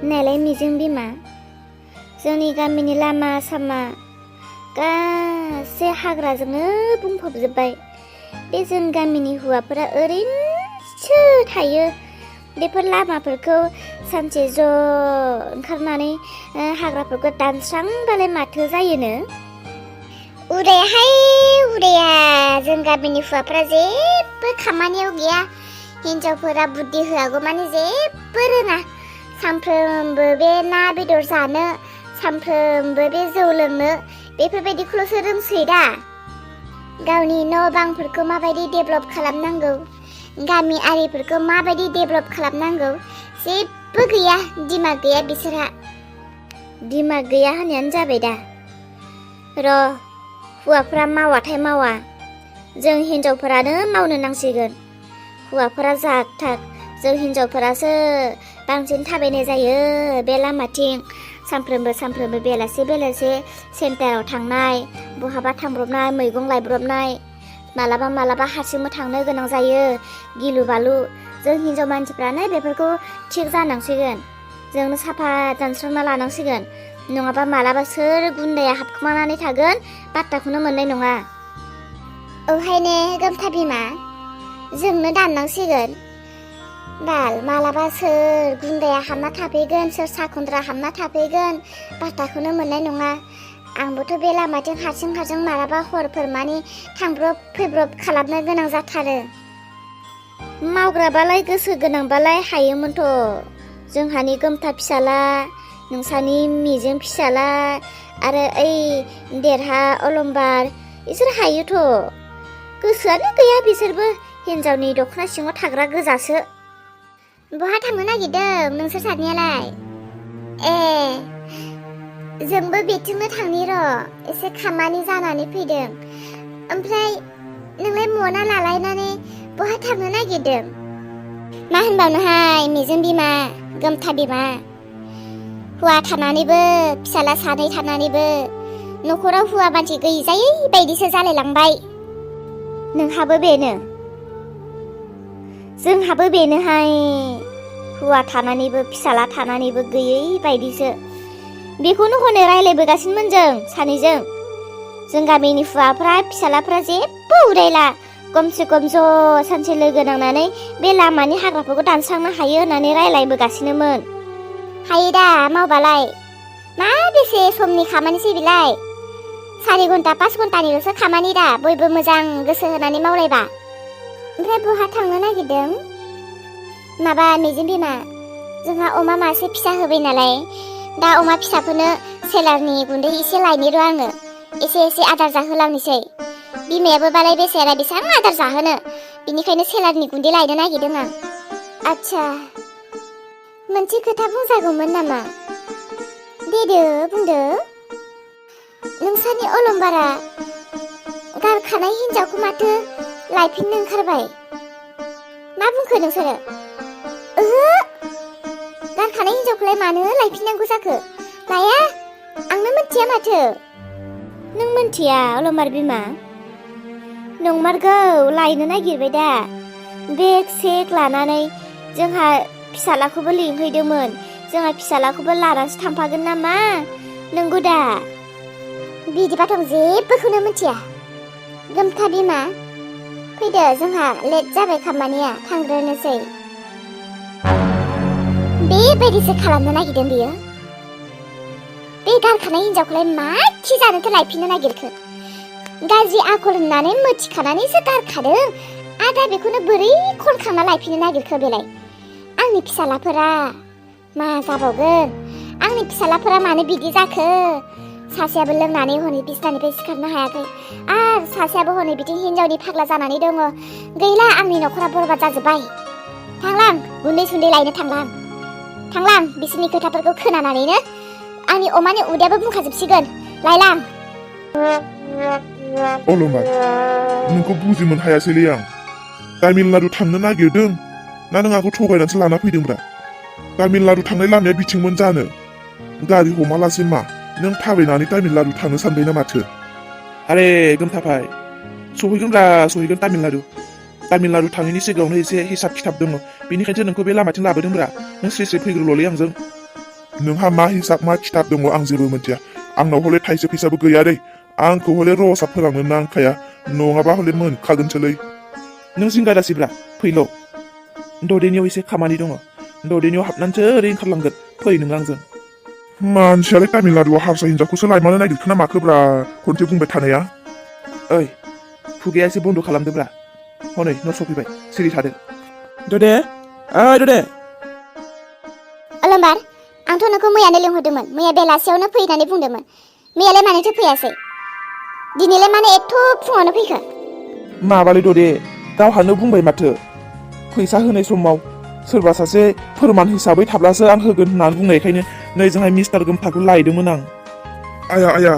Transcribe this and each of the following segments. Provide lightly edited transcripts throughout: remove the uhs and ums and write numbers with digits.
नायलाय मिजिं बिमा जोंनि गामिनि लामा सामा गासै हाग्राजोंनो बुंफबजोब्बाय। बे जों गामिनि हौवाफोरा ओरैनोसो थायो। बेफोर लामाफोरखौ सानसे ज' ओंखारनानै हाग्राफोरखौ दानस्रांबालाय माथो जायोनो। उदाया जों गामिनि हौवाफोरा जेबो खामानियाव गैया। हिन्जावफोरा बुद्धि होआगौ माने जेबो रोङा। सानफ्रोमबो बे ना बेदर जानो, सानफ्रोमबो बे जौ लोंनो, बेफोरबायदिखौल'सो रोंसै दा। गावनि न' बांफोरखौ माबायदि डेभेलप खालामनांगौ, गामि आरिफोरखौ माबायदि डेभेलप खालामनांगौ जेबो गैया, दिमाग गैया बिसोरहा। दिमाग गैया होननायानो जाबाय दा। र' हौवाफोरा मावाथाय मावा, जों हिन्जावफोरानो मावनो नांसिगोन। हौवाफोरा जाग थाग, जों हिन्जावफोरासो बांसिन थाबायनाय जायो बे लामाथिं। सानफ्रोमबो बेलासे सेन्टाराव थांनाय, बहाबा थांब्रबनाय, मैगं लायब्रबनाय, मालाबा हारसिंबो थांनो गोनां जायो गिलु बालु। जों हिन्जाव मानसिफ्रानो बेफोरखौ थिग जानांसिगोन। जोंनो साफा दानस्रांना लानांसिगोन। नङाबा मालाबा सोर गुन्दाया हाबखुमानानै थागोन पात्ताखौनो मोननाय नङा। ओंखायनो गोमथा बिमा जोंनो दाननांसिगोन। बाल मालाबा सोर गुन्दाया हाबना थाफैगोन, सोर साखुन्द्रा हाबना थाफैगोन पात्ताखौनो मोननाय नङा। आंबोथ' बे लामाथिं हारसिं मालाबा हरफोर मानि थांब्रब फैब्रब खालामनो गोनां जाथारो। मावग्राबालाय गोसो गोनांबालाय हायोमोनथ'। जोंहानि गोमथा फिसाला, नोंसानि मिजिं फिसाला आरो ओइ देरहा अलंबार बिसोर हायोथ'। गोसोआनो गैया बिसोरबो, हिन्जावनि दख'ना सिङाव थाग्रा गोजासो। बहा थांनो नागिरदों नोंसोर सानैयालाय? ए जोंबो बेथिंनो थांनि र', एसे खामानि जानानै फैदों। ओमफ्राय नोंलाय मना लालायनानै बहा थांनो नागिरदों? मा होनबावनोहाय मिजिं बिमा, गोमथा बिमा, हौवा थानानैबो फिसाला सानै थानानैबो न'खराव हौवा मानसि गैजायै बायदिसो जालायलांबाय। नोंहाबो बेनो, जोंहाबो बेनोहाय, हौवा थानानैबो फिसाला थानानैबो गैयै बायदिसो। बेखौनो हनै रायलायबोगासिनोमोन जों सानैजों। जों गामिनि हौवाफ्रा फिसालाफ्रा जेबो उदायला, खमसे खम ज' सानसे लोगो नांनानै बे लामानि हाग्राफोरखौ दानस्रांनो हायो होननानै रायलायबोगासिनोमोन। हायो दा मावबालाय, मा बेसे समनि खामानिसै बेलाय। 4 घन्टा 5 घन्टानिल'सो खामानि दा, बयबो मोजां गोसो होनानै मावलायबा। ओमफ्राय बहा थांनो नागिरदों? माबा मिजिं बिमा, जोंहा अमा मासे फिसा होबाय नालाय, दा अमा फिसाफोरनो सेलारनि गुन्दै एसे लायनि र' आङो। एसे आदार जाहोलांनोसै। बिमायाबो बालाय बेसेरा बेसेबां आदार जाहोनो, बिनिखायनो सेलारनि गुन्दै लायनो नागिरदों आं। आच्छा, मोनसे खोथा बुंजागौमोन नामा? देदो बुंदो। नोंसानि अलंबारा गारखानाय हिन्जावखौ माथो लायफिननो ओंखारबाय। मा बुंखो नोंसोरो? ओहो, गारखानाय हिन्जावखौलाय मानो लायफिननांगौ जाखो? लाया, आंनो मिथिया माथो। नों मिथिया अलंबार बिमा? नंमारगौ, लायनो नागिरबाय दा। बेग सेग लानानै जोंहा फिसालाखौबो लिंहैदोंमोन। जोंहा फिसालाखौबो लानानैसो थांफागोन नामा? नंगौ दा? बिदिबाथ' आं जेबोखौनो मिथिया। गोमथा बिमा फैदो, जोंहा लेट जाबाय खामानिया, थांग्रोनोसै। बेबायदिसो खालामनो नागिरदों बियो। बे गारखानाय हिन्जावखौलाय मा खि जानोथो लायफिननो नागिरखो? गाज्रि आखल होननानै मिथिखानानैसो गारखादों, आदा बेखौनो बोरै खनखांना लायफिननो नागिरखो बेलाय? आंनि फिसालाफोरा मा जाबावगोन? आंनि फिसालाफोरा मानो बिदि जाखो? सासेयाबो लोंनानै हनै बिसनानिफ्राय सिखारनो हायाखै, आरो सासेयाबो हनै बिदि हिन्जावनि फाग्ला जानानै दङ। गैला, आंनि न'खरा बरबाद जाजोब्बाय। थांलां, गुन्दै सुन्दै लायनो थांलां, बिसोरनि खोथाफोरखौ खोनानानैनो आंनि अमानि उदैयाबो बुंखाजोबसिगोन। लायलां। अलंबार, नोंखौ बुजिमोन हायासैलै आं। तामिलनाडु थांनो नागिरदों ना नों आंखौ थगायनानैसो लाना फैदोंब्रा? तामिलनाडु थांनाय लामाया बिथिंमोन जानो, गारि हमालासे मा नों थाबायनानै तामिलनाडु थांनो सानबाय ना माथो? आरे गोमथाफाय, सहैगोन तामिलनाडु थांनायनि सिगाङावनो एसे हिसाब खिथाब दङ, बेनिखायनो नोंखौ बे लामाथिं लाबोदोंब्रा। नों स्रि फैग्रोल'लै आंजों। नोंहा मा हिसाब मा खिथाब दङ आं जेबो मिथिया आंनाव हले थाइसे फैसाबो गैया दै आंखौ हले रसा फोलांनो नांखाया नङाबा हले मोनखागोनसोलै नों जिंगा दासिब्रा फैल' ददेनियाव एसे खामानि दङ ददेनियाव हाबनानैसो ओरै ओंखारलांगोन फै नों आंजों मानसियालाय तामिलनाडुआव हारसा हिनजावखौसो लायमानो नागिरखोना माखोब्रा खनसे बुंबाय थानाया ओइ खुगाया एसे बन्द' खालामदोब्रा हनै न' सफैबाय सिरि थादो ददे ओइ ददे अलंबार आंथ' नोंखौ मैयानो लिंहरदोंमोन मैया बेलासियावनो फै होननानै बुंदोंमोन मैयालाय मानोथो फैयासै दिनैलाय मानो एथ' फुङावनो फैखो माबालै ददे गावहानो बुंबाय माथो फैसा होनाय समाव सोरबा सासे फोरमान हिसाबै थाब्लासो आं होगोन होननानै बुंनायखायनो नै जोंहाय मिस्टार गोमथाखौ लायदोंमोन आं आया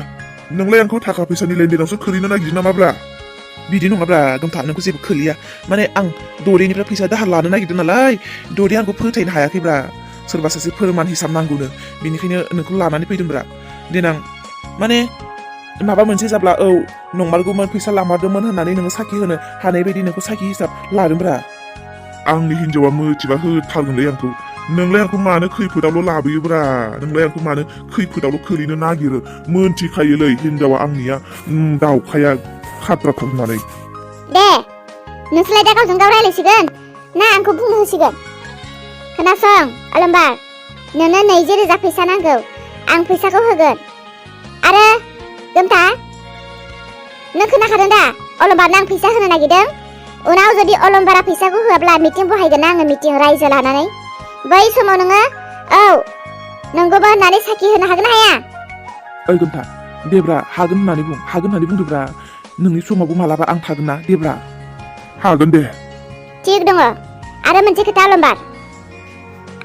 नोंलाय आंखौ थाखा फैसानि लेनदेनावसो खोलैनो नागिरदों नामाब्रा बिदि नङाब्रा गोमथा नोंखौ जेबो खोलिया माने आं ददेनिफ्राय फैसा दाहार लानो नागिरदों नालाय ददे आंखौ फोथायनो हायाखैब्रा सोरबा सासे फोरमान हिसाब नांगौनो बेनिखायनो नोंखौ लानानै फैदोंब्रा देनां माने माबा मोनसे जाब्ला औ नंमारगौमोन फैसा लामारदोंमोन होननानै नोङो साखि होनो हानाय बायदि नोंखौ साखि हिसाब लादोंब्रा आंनि हिनजावा मोथिबा होथारगोनलै आंखौ नोंलाय आंखौ मानो खैफोदावल' लाबोयोब्रा नोंलाय आंखौ मानो खैफोदावल' खोलैनो नागिरो मोनथिखायोलै हिनजावा आंनिया दावखाया खाद्राथार होननानै दे नोंसोरलाय दा गावजों गाव रायलायसिगोन ना आंखौ बुंनो होसिगोन खोनासं अलंबार नोंनो 20,000 फैसा नांगौ आं फैसाखौ होगोन आरो गोमथा नों खोनाखादों दा अलंबारनो आं फैसा होनो नागिरदों उनाव जुदि अलंबारा फैसाखौ होआब्ला मिटिं बहायगोन आङो मिटिं रायजो लानानै बै समाव नोङो औ नंगौबो होननानै साखि होनो हागोन ना हाया ओइ गोमथा देब्रा हागोन होननानै बुंदोब्रा नोंनि समावबो मालाबा आं थागोन ना देब्रा हागोन दे थिग दङ आरो मोनसे खोथा अलंबार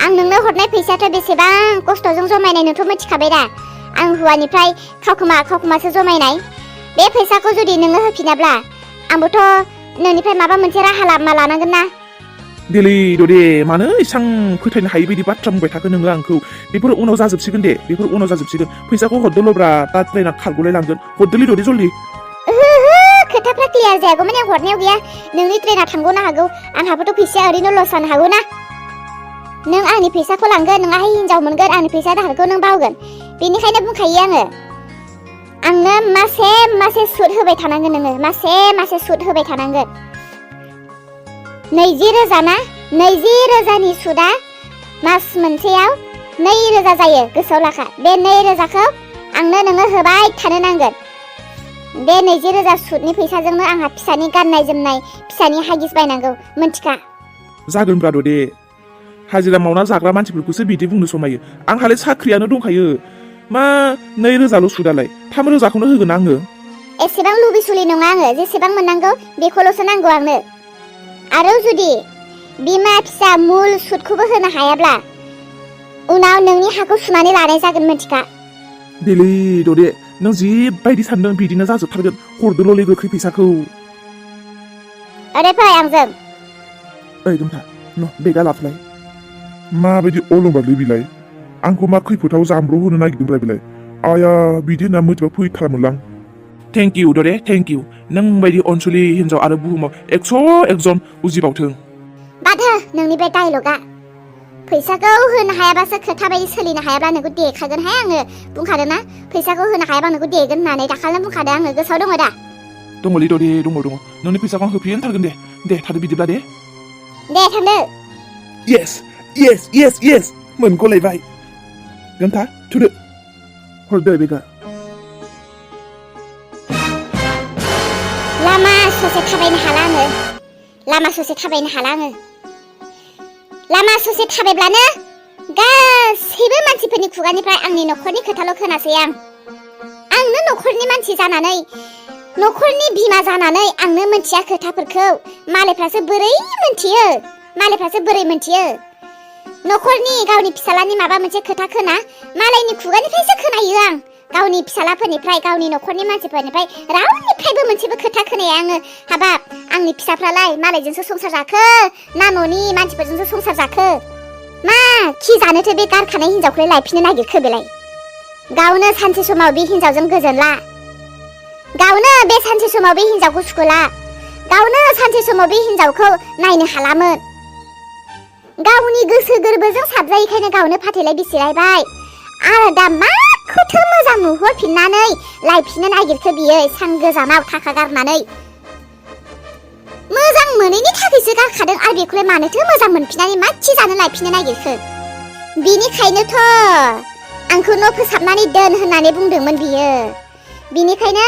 आं नोंनो हरनाय फैसायाथ' बेसेबां खस्थ'जों जमायनाय नोंथ' मिथिखाबाय दा आं हौवानिफ्राय खावखोमासो जमायनाय बे फैसाखौ जुदि नोङो होफिनाब्ला आंबोथ' नोंनिफ्राय माबा मोनसे राहा लामा लानांगोन ना देलै ददे मानो इसां फोथायनो हायै बायदि बाथ्रा बुंबाय थाखो नोङो आंखौ बेफोर उनाव जाजोबसिगोन दे बेफोर उनाव जाजोबसिगोन फैसाखौ हरदोल'ब्रा दा ट्रेना खारग'लाय लांगोन हरदोलै ददे जल्दि खोथाफ्रा क्लियार जायागौमोन आं हरनायाव गैया नोंनि ट्रेना थांग'नो हागौ आंहाबोथ' फैसाया ओरैनो लस जानो हागौ ना नों आंनि फैसाखौ लांगोन नोंहाय हिनजाव मोनगोन आंनि फैसा दाहारखौ नों बावगोन बेनिखायनो बुंखायो आंनो मासे सुद होबाय थानांगोन नोङो मासे सुद होबाय थानांगोन 20,000 ना 20,000नि सुदा मास मोनसेयाव 2,000 जायो गोसोआव लाखा बे 2,000खौ आंनो नोङो होबाय थानो नांगोन बे 20,000 सुदनि फैसाजोंनो आंहा फिसानि गाननाय जोमनाय फिसानि हागिस बायनांगौ मोनथिखा जागोनब्रा ददे हाजिरा मावना जाग्रा मानसिफोरखौसो बिदि बुंनो समायो आंहालाय साख्रियानो दंखायो मा 2,000ल' सुदालाय 3,000खौनो होगोन आङो एसेबां लुबैसुलि नङा आङो जेसेबां मोननांगौ बेखौल'सो नांगौ आंनो आरो जुदि बिमा फिसा मुल सुदखौबो होनो हायाब्ला उनाव नोंनि हाखौ सुनानै लानाय जागोन मोनथिखा देलै ददे नों जिबायदि सानदों बिदिनो जाजोबथारगोन हरदोल' गोख्रै फैसाखौ ओरै फै आंजों ओइ गोमथा न' बेगा लाफलाय माबायदि अलंबारलै बिलाय आंखौ मा खैफोदाव जामब्र' होनो नागिरदोंब्रा बिलाय आया बिदि होनना मोथिबा फैथारामोनलां थेंक इउ ददे थेंक इउ नों बायदि अनसुलि हिनजाव आरो बुहुमाव 101 जन उजिबावथों बाद हो नोंनि बे डायलगा फैसाखौ होनो हायाबासो खोथा बायदि सोलिनो हायाब्ला नोंखौ देखागोनहाय आङो बुंखादों ना फैसाखौ होनो हायाबा नोंखौ देगोन होननानै दाखालिनो बुंखादों आङो गोसोआव दङ दा दङलै ददे दङ नोंनि फैसाखौ आं होफिनथारगोन दे थादो बिदिब्ला दे थांदो येस मोनगलायबाय गोमथा थुदो हरदो बेगा लामा ससे थाबायनो हाला आङो लामा ससे थाबायब्लानो गासैबो मानसिफोरनि खुगानिफ्राय आंनि न'खरनि खोथाल' खोनासै आंनो न'खरनि मानसि जानानै न'खरनि बिमा जानानै आंनो मोनथिया खोथाफोरखौ मालायफ्रासो बोरै मोनथियो न'खरनि गावनि फिसालानि माबा मोनसे खोथा खोना मालायनि खुगानिफ्रायसो खोनायो आं गावनि फिसालाफोरनिफ्राय गावनि न'खरनि मानसिफोरनिफ्राय रावनिफ्रायबो मोनसेबो खोथा खोनाया आङो हाबाब आंनि फिसाफ्रालाय मालायजोंसो संसार जाखो ना न'नि मानसिफोरजोंसो संसार जाखो मा खि जानोथो बे गारखानाय हिनजावखौलाय लायफिननो नागिरखो बेलाय गावनो सानसे समाव बे हिनजावजों गोजोनला गावनो बे सानसे समाव बे हिनजावखौ सुखुला गावनो सानसे समाव बे हिनजावखौ नायनो हालामोन गावनि गोसो गोरबोजों साबजायैखायनो गावनो फाथैलाय बिसिलायबाय आरो दा माखौथो मोजां नुहुरफिननानै लायफिननो नागिरखो बियो एसां गोजानाव थाखा गारनानै मोजां मोनैनि थाखायसो गारखादों आरो बेखौलाय मानोथो मोजां मोनफिननानै माथि जानो लायफिननो नागिरखो बिनिखायनोथ' आंखौ न' फोसाबनानै दोन होननानै बुंदोंमोन बियो बिनिखायनो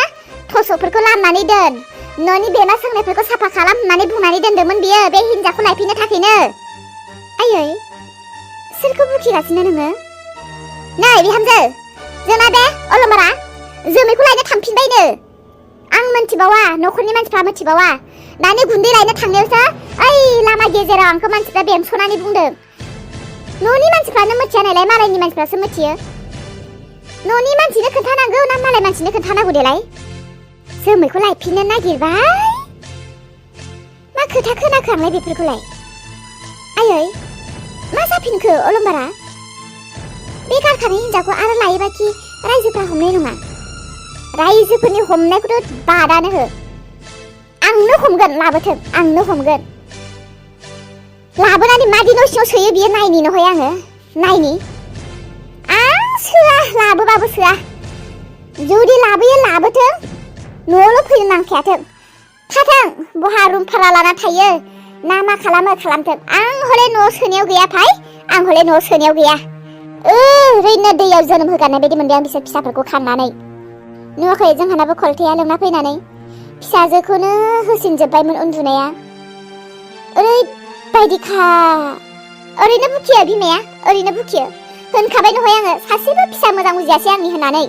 थस'फोरखौ लामनानै दोन न'नि बेमा सोंनायफोरखौ साफा खालाम होननानै बुंनानै दोनदोंमोन बियो बे हिन्जावखौ लायफिननो थाखायनो आयै सोरखौ बुखिगासिनो नोङो नै बिहामजो जोंना बे अलमारा जोमैखौ लायनो थांफिनबायनो आं मोनथिबावा न'खरनि मानसिफ्रा मोनथिबावा दानि गुन्दै लायनो थांनायावसो ओइ लामा गेजेराव आंखौ मानसिफ्रा बेमस'नानै बुंदों न'नि मानसिफ्रानो मिथिया नालाय मालायनि मानसिफ्रासो मिथियो न'नि मानसिनो खोन्थानांगौ ना मालाय मानसिनो खोन्थानांगौ देलाय जोमैखौ लायफिननो नागिरबाय मा खोथा खोनाखो आंलाय बेफोरखौलाय आयै मा जाफिनखो अलंबारा बे गारखानाय हिन्जावखौ आरो लायोबाखि रायजोफ्रा हमनाय नङा रायजोफोरनि हमनायखौथ' बादानो हो आंनो हमगोन लाबोथों आंनो हमगोन लाबोनानै मादि न' सिङाव सोयो बियो नायनि नहय आङो नायनि आं सोआ लाबोबाबो सोआ जुदि लाबोयो लाबोथों न'आवल' फैनो नांखायाथों थाथों बहा रुम भारा लाना थायो ना मा खालामो खालामथों आं हले न'आव सोनायाव गैया भाइ आं हले न'आव सोनायाव गैया ओरैनो दैयाव जोनोम होगारनाय बायदि मोनबाय आं बिसोर फिसाफोरखौ खांनानै नुवाखै जोंहानाबो खलथाया लोमना फैनानै फिसाजोखौनो होसिनजोब्बायमोन उन्दुनाया ओरैबायदिखा ओरैनो बुखियो बिमाया ओरैनो बुखियो होनखाबाय नहय आङो सासेबो फिसा मोजां उजियासै आंनि होननानै